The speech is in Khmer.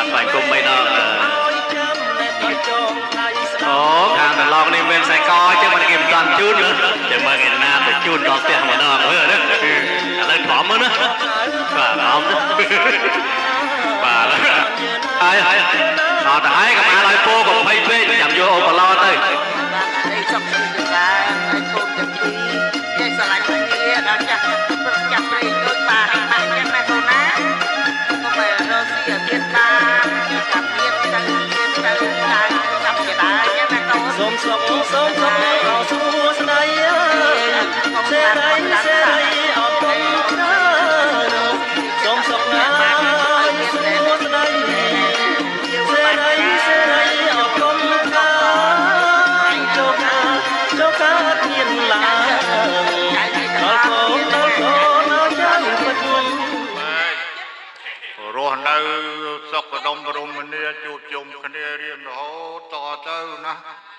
បាទ ថ្វាយគុំ 3 ដង។ អូ ខាងតឡងនេះមានខ្សែកចឹង មិនគេមិនតាន់ជូន ចាំមើលគេណាទៅជូនដល់ផ្ទះម្ដងមើលណា ឥឡូវធំណា បាទ អម បាទ ហើយហើយអត់ទៅហើយកុំអាលឲ្យពោកុំភ័យពេក ចាំយកអូបឡទៅ សុខសុខច្រើន ហើយកូនទាំងពីរចេះស្រឡាញ់គ្នា ដល់ចាស់ព្រឹកចាស់ព្រេងដូចប៉ាហើយម៉ាក់ចឹងណាកូនណា កុំឲ្យរកស៊ីឲ្យមានបាន ចាំមានទៅមានទៅឡើងចាប់ជាដើមចឹងណាកូន។ សូមសុខ សូមសុខអោសួស្ដី សេរីសេរី អរគុណច្រើន សូមសុខណាសួស្ដី សេរីសេរី អរគុណច្រើន ចូលការចូលការគ្មានឡើងដល់កូន ដល់កូនឲ្យចាំពិត រស់នៅសុខដុមរមនា ជួបជុំគ្នារៀនរហូតតទៅណា។